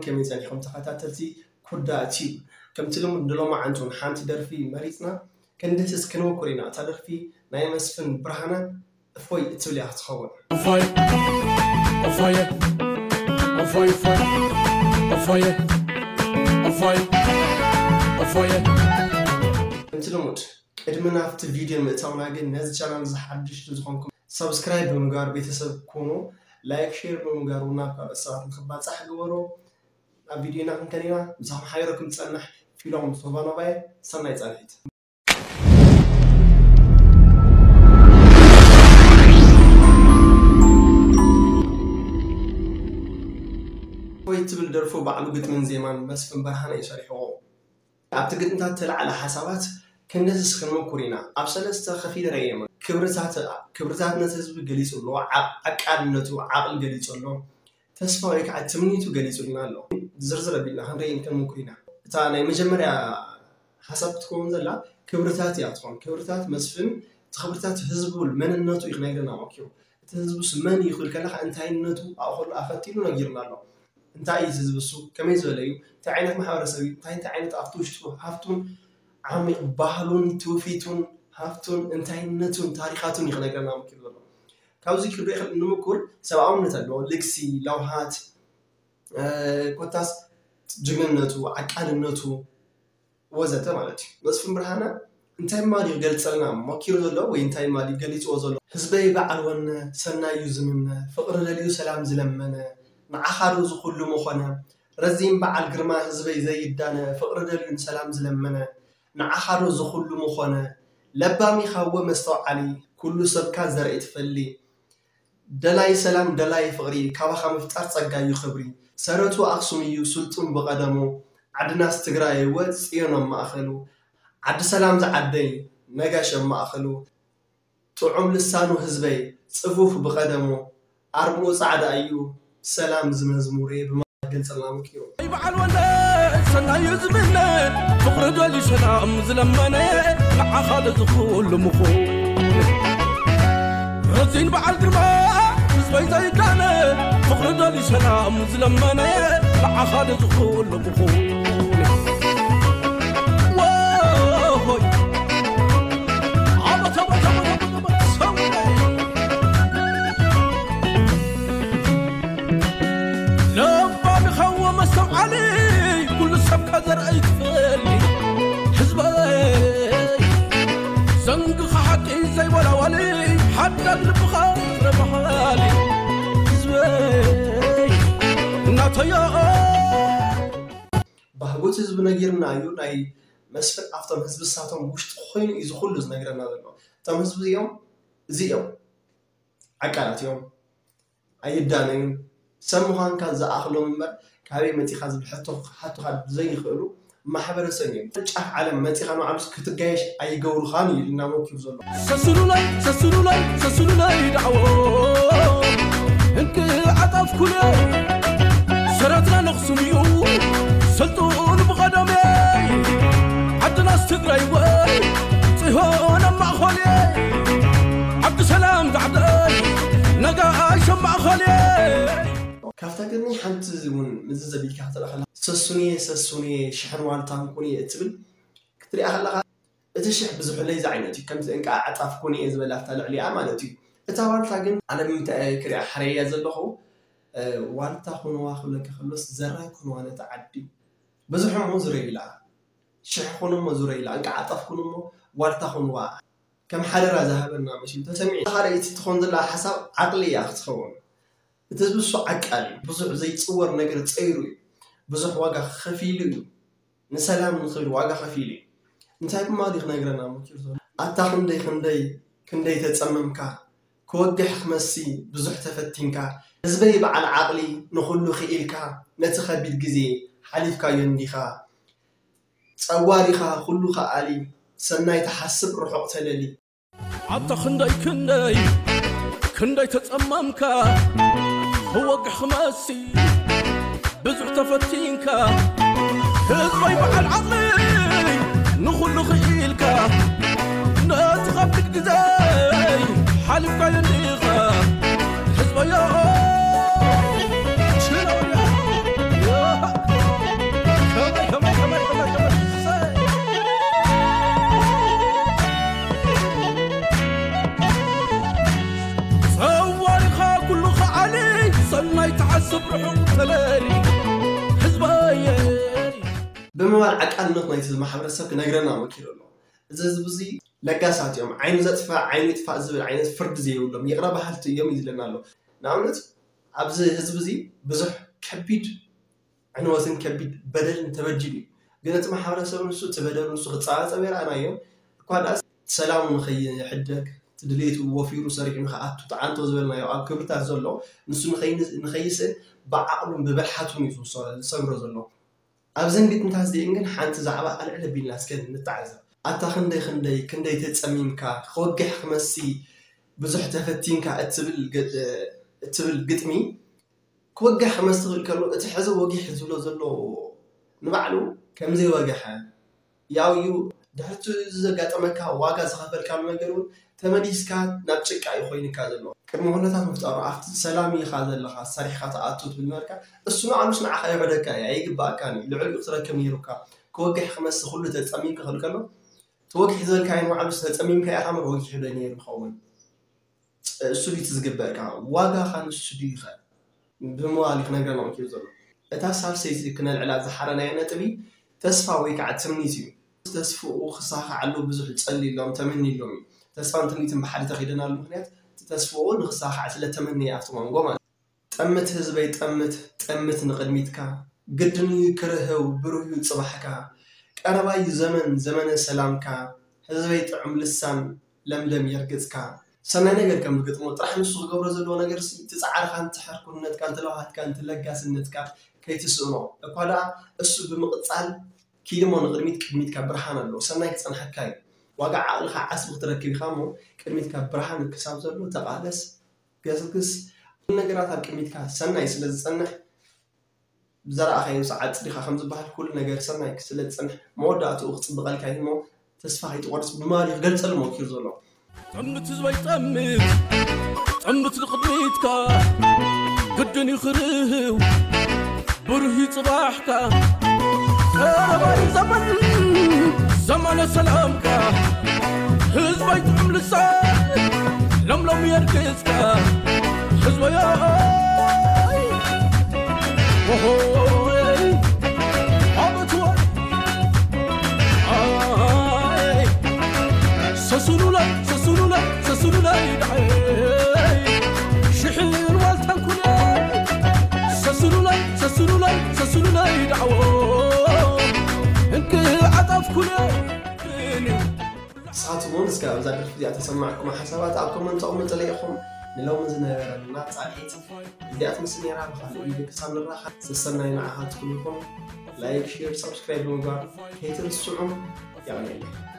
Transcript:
ከመይ ጸኒሕኩም ተኸታተልቲ ኩዳ ቲዩብ? ከምቲ ልሙድ ንሎማዓንቲ ሓንቲ ደርፊ መሪጽና ክንድህስስ ክንምኩር ኢና። እታ ደርፊ ናይ መስፍን ብርሃነ እፎይ እትብል እያ ክትኸውን። እፎይ፣ እፎየ፣ እፎይ፣ እፎይ፣ እፎየ፣ እፎይ፣ እፎየ፣ እፎየ። ከምቲ ልሙድ ቅድሚ ናብቲ ቪድዮ ምእታውና ግን ነዚ ቻናል ዝሓድሽ ዝኾንኩም ሰብስክራይብ ብምግባር ቤተሰብ ኩኑ። ላይክ፣ ሼር ብምግባር እውን ናብ ካልኦት ሰባት ንክባፃሕ ግበሮ። ናብ ቪድዮና ክንከድ ኢና። ምሳኹም ሓቢረ ክፀንሕ ፊሎም ሶባኖባየ። ሰናይ ፃንሒት። ወይ ትብል ደርፉ ባዕሉ ግጥምን ዜማን መስፍን ብርሃነ እዩ ሰሪሕዎ። ኣብቲ ግጥምታት እተላዕለ ሓሳባት ክንድህስስ ክንምኩር ኢና። ኣብ ሰለስተ ከፊለ ረእየማ። ክብርታት፣ ክብርታት ነቲ ህዝቢ ገሊጹ ኣሎ፣ ዓ-፣ ዓቃልነቱ፣ ዓቕሊ ገሊጹ ኣሎ፣ ተስፋ ወይ ከዓ ትምኒቱ ገሊጹልና ኣሎ። ዝርዝር ኣቢልና ክንርኢ ክንምኩር ኢና። እታ ናይ መጀመርያ ሓሳብ ክትከውን ዘላ ክብርታት እያ ትኾን። ክብርታት መስፍን፣ እቲ ክብርታት ህዝቡ፣ መንነቱ እዩ ክነግረና መኪሩ። እቲ ህዝቡስ መን እዩ ክብል ከለኻ፣ እንታይነቱ ኣእኸሉ ኣኸቲሉ ነጊሩና ኣሎ። እንታይ እዩ እዚ ህዝቢ እሱ? ከመይ ዝበለ እዩ? እንታይ ዓይነት ማሕበረሰብ እዩ? እንታይ እንታይ ዓይነት ኣብቲ ውሽጡ ሃፍቱን ዓሚቕ ባህሉን ትውፊቱን ሃፍቱን እንታይነቱን ታሪኻቱን እዩ ክነግረና መኪሩ ዘሎ። ካብዚ ክንሪኦ ከ-፣ ንምኩር ሰብኣውነት ኣሎ፣ ልግሲ፣ ለውሃት፣ እ፣ ኮታስ ጅግንነቱ፣ ዓቃልነቱ ወዘተ ማለት እዩ። መስፍን ብርሃነ እንታይ ማል እዩ ገልጸልና መኪሩ ዘሎ ወይ እንታይ ማል እዩ ገሊጽዎ ዘሎ? ህዝበይ በዓል ወነ፣ ሰናይ እዩ ዝምነ፣ ፍቕሪ ደልዩ ሰላም ዝለመነ፣ ንዓኻ ዶ እዚ ኩሉ ምኾነ? ረዚን በዓል ግርማ ህዝበይ ዘይዳነ፣ ፍቕሪ ደልዩ ንሰላም ዝለመነ፣ ንዓኻ ዶ እዚ ኩሉ ምኾነ? ለባም ኢኻ እወ መስተውዓሊ፣ ኩሉ ሰብካ ዘርኢ ትፈሊ፣ ደላይ ሰላም ደላይ ፍቕሪ፣ ካባኻ ምፍጣር ጸጋ እዩ ክብሪ። ሰረቱ ኣኽሱም እዩ ስልጡን ብቐደሙ፣ ዓድናስ ትግራይ እወ ጽዮን ኣብ ማእከሉ። ዓዲ ሰላም ዝዓደይ ነጋሽ ኣብ ማእከሉ፣ ጥዑም ልሳኑ ህዝበይ ጽፉፍ ብቐደሙ፣ ኣርምኡ ጻዕዳ እዩ ሰላም ዝመዝሙሬ ብማለት ገልጸልና መኪሩ። በዓል ወልደ ሰናይ እዩ ዝምነ፣ ፍቕሪ ደልዩ ሰላም ዝለመነ፣ ንዓኻ ዶ እዚ ኩሉ ምኹን? ረዚን በዓል ግርማ ህዝበይ ዘይዳነ፣ ፍቕሪ ደልዩ ሰላም ዝለመነ፣ ንዓኻ ዶ እዚ ኩሉ ምኹን? ወሆይ! ኣቦ፣ ኣቦ፣ ኣቦ፣ ኣቦ፣ ኣቦ፣ ሰው! ለባም ይኸውን መስተውዓሊ፣ ኩሉ ሰብካ ዘርኣይ ትፈሊ። ህዝበይ፣ ዘንግኻ ሓቂ ዘይወላወሊ፣ ሓዳግ ልብኻ ይቕረ በሃሊ። ህዝበይ፣ እናተዮ ባህጎት ህዝቢ ነጊርና እዩ። ናይ መስፍን ኣብቶም ህዝቢ ሳቶም ውሽጢ ኮይኑ እዩ እዚ ኩሉ ዝነግረና ዘሎ። እቶም ህዝቢ እዚኦም፣ እዚኦም ዓቃላት እዮም፣ ኣይዳነዩን። ሰብ ምዃንካ ዝኣኽሎም እምበር ካበይ መፂኻ ዝብል ሕቶ ክሓቱኻ ዘይኽእሉ ማሕበረሰብ እዮም። ጫፍ ዓለም መፂኻ ንባዕሉስ ክትጋየሽ ኣይገብሩኻን እዩ ኢልና መኪሩ ዘሎ። ሰስኑለይ፣ ሰስኑለይ፣ ሰስኑለይ ዳዕዎ እንክ ዓጣፍኩለ ሰረትና ነኽሱም እዩ ሰልጡን ብቐደመይ ዓድናስ ትግራይ ወይ ጽዮን ኣብ ማእኸለይ ዓዲ ሰላም ዛዕደይ ነጋሽ ኣብ ማእኸለይ። ካብታ ግጥሚ ሓንቲ እውን ምዝዝ ኣቢልካ ክትርኢ ከለኻ፣ ሰሱንየ ሰሱንየ ሽሕን ዋልታን ኩንየ እትብል ክትሪኣ ከለኻ፣ እቲ ሽሕ ብዙሕለይ ዝዓይነቱ እዩ። ከምቲ እንቃዕ ዓጣፍ ኩንየ ዝበላ ኣብታ ልዕሊኣ ማለት እዩ። እታ ዋልታ ግን ኣነ ብምንታይ እየ ክሪኣ ሓረየያ ዘለኹ? እ፣ ዋልታ ኩንዋ ክብለካ ከሎስ ዘራይ ኩንዋ ነቲ ዓዲ። ብዙሕ እሞ ዙረ ኢላ፣ ሽሕ ኩን እሞ ዙረ ኢላ፣ እንቃዕ ዓጣፍ ኩን እሞ ዋልታ ኩንዋ። ከም ሓደራ ዝሃበና መሲሉ ተሰሚዑ። ካልኣይቲ ትኾን ዘላ ሓሳብ ዓቕሊ እያ ክትኸውን። እቲ ህዝቢ እሱ ዓቃል እዩ። ብዙሕ ዘይጽወር ነገር ጸይሩ እዩ። ብዙሕ ዋጋ ከፊሉ እዩ። ንሰላም ንኽብል ዋጋ ከፊሉ እዩ። እንታይ ብምባል እዩ ክነግረና መኪሩ ዘሎ? ኣታ ክንደይ፣ ክንደይ፣ ክንደይ ተጸመምካ፣ ክወግሕ ክመሲ ብዙሕ ተፈቲንካ። ህዝበይ በዓል ዓቕሊ ንኹሉ ክኢልካ፣ ነቲ ከቢድ ግዜ ሓሊፍካዮ እንዲኻ። ጸዋር ኢኻ ኩሉ ከኣሊ፣ ሰናይ ትሓስብ ርሑቕ ተለሊ። ኣታ ክንደይ ክንደይ ክንደይ ተጸመምካ፣ ክወግሕ ክመሲ ብዙሕ ተፈቲንካ። ህዝበይ በዓል ዓቕሊ ንኹሉ ክኢልካ፣ ነቲ ከቢድ ግዜ ሓሊፍካዮ እንዲኻ። ህዝበዮ ሽለውያ ብርሑቕ ተለሊ ህዝበየ ብምባል ዓቃልነት ናይቲ ማሕበረሰብ ክነግረና መኪሩ ኣሎ። እዚ ህዝቢ እዚ ለጋሳት እዮም። ዓይኑ ዘጥፍእ ዓይኑ ይጥፋእ ዝብል ዓይነት ፍርዲ ዘይብሎም ይቕረ በሃልቲ እዮም እዩ ዝብለና ኣሎ። ንኣብነት ኣብዚ ህዝቢ እዚ ብዙሕ ከቢድ ዕንወትን ከቢድ በደልን ተበዲሉ እዩ። ግን እቲ ማሕበረሰብ ንሱ እቲ በደሉ ንሱ ክፀባፀብ የርኣናዮም እኳ ደኣ ሰላሙ ንኸይሕደግ እቲ ድሌቱ ወፊሩ ሰሪሑ ንክኣቱ ተዓንቶ ዝበልናዮ ኣብ ክብርታት ዘሎ ንሱ ንኸይን- ንኸይስእን ብዓቕሉን ብብልሓቱን እዩ ዝውሰ- ዝሰግሮ ዘሎ። ኣብዘን ግጥምታት እዚአን ግን ሓንቲ ዛዕባ ኣልዕል ኣቢልና እስከ ንተዓዘብ። ኣታ ክንደይ ክንደይ ክንደይ ተጸሚምካ ክወግሕ ክመሲ ብዙሕ ተፈቲንካ እትብል ግ- እትብል ግጥሚ ክወግሕ ክመሲ ክብል ከሎ እቲ ሕዚ ወጊሕ ዝብሎ ዘሎ ንባዕሉ ከም ዘይወገሐ ያው እዩ ድሕርቲ ዘጋጠመካ ዋጋ ዝኸፈልካሉ ነገር እውን ተመሊስካ ናብ ጭቃ እዩ ኮይንካ ዘሎ። ቅድሚ ኩነታት ምፍጣሩ ኣብቲ ሰላም ኢኻ ዘለኻ ሰሪሕካ ትኣቱ ትብል ነበርካ። እሱ ንዓሉስ ንዓኻ ይዕደካ እዩ ኣይግባእካን እዩ። ልዕሊኡ ክትረክብ ነይሩካ ክወግሕ ክመሲ ኩሉ ተጸሚምካ ክብል ከሎ ተወጊሕ ዝበልካዮ ንባዕሉስ ተጸሚምካ ኢኻ እምበር ወጊሑ ዶ ነይሩ ይኸውን? እሱ ድዩ እቲ ዝግበእካ ዋጋኻ ንሱ ድዩ ይኸ ብምባል እዩ ክነግረና ወኪሉ ዘሎ። እታ ሳልሰይቲ ክነልዕላ ዝሓረናያ ነጥቢ ተስፋ ወይ ከዓ ትምኒት እዩ። ተስፍኡ ክሳኻዓሉ ብዙሕ ጸሊሎም ተመኒሎም እዩ። ተስፋን ትምኒትን ብሓደ ተኺደናሉ ምክንያት እቲ ተስፍኡ ንክሳኻዕ ስለ ተመነየ ኣብቲ መንጎ ማለት እዩ። ጠምት ህዝበይ ጠምት ጠምት ንቕድሚትካ ግድን እዩ ክርህው ብሩህ እዩ ጽባሕካ ቀረባ እዩ ዘመን ዘመነ ሰላምካ ህዝበይ ጥዑም ልሳን ለምለም የርግጽካ ሰናይ ነገር ከም ዝገጥሞ ጥራሕ ንሱ ክገብሮ ዘለዎ ነገር ሲ እቲ ጻዕርኻን ትሕርኩነትካን ተለዋሃትካን እቲ ለጋስነትካ ከይትስእኖ እኳ ደኣ እሱ ብምቕጻል ኪድሞ ንቕድሚት ቅድሚትካ ብርሃን ኣሎ ሰናይ ክጸንሓካ እዩ ዋጋ ዓቕልኻ ዓስቢ ክትረክብ ኢኻ እሞ ቅድሚትካ ብርሃን ክሳብ ዘሎ ተቓለስ ገስግስ ነገራት ኣብ ቅድሚትካ ሰናይ ስለ ዝጸንሕ ብዘረኣኻዮ ሰዓት ጽዲኻ ከም ዝበሃል ኩሉ ነገር ሰናይ ስለ ዝጸንሕ መወዳእትኡ ክጽብቐልካ እዩ እሞ ተስፋ ከይትቆርጽ ብምባል እዩ ክገልጸሉ ሞኪሩ ዘሎ። ጠምት ህዝበይ ጠምት ጠምት ንቕድሚትካ ግድን እዩ ክርህው ብሩህ እዩ ጽባሕካ ቀረባይ ዘመን ዘመነ ሰላምካ ህዝበይ ጥዑም ልሳን ለምለም የርግጽካ ህዝበይ ኦሆይ ኣበትዋ ሰሱኑላይ ሰሱኑላይ ሰሱኑላይ ዳዓይ ሽሕን ዋልታን ኩነ ሰሱኑላይ ሰሱኑላይ ሰሱኑላይ ዳዓዎ እንክ ዓጣፍ ኩነ ንስኻትኩም እውን እስከ ኣብዛ ደርፊ እዚኣ ተሰማዕኩም ሓሳባት ኣብ ኮመንት ኣቕምጡለይ ኢኹም። ንሎሚ ዝነበረና ጻንሒት እዚኣ ትመስል ነይራ። ብኻልእ ቪድዮ ክሳብ ንራኸብ ሰሰናዩ ንዓኻትኩም ይኹን። ላይክ፣ ሼር፣ ሳብስክራይብ ብምግባር ከይትርስዑ። የቐንየለይ።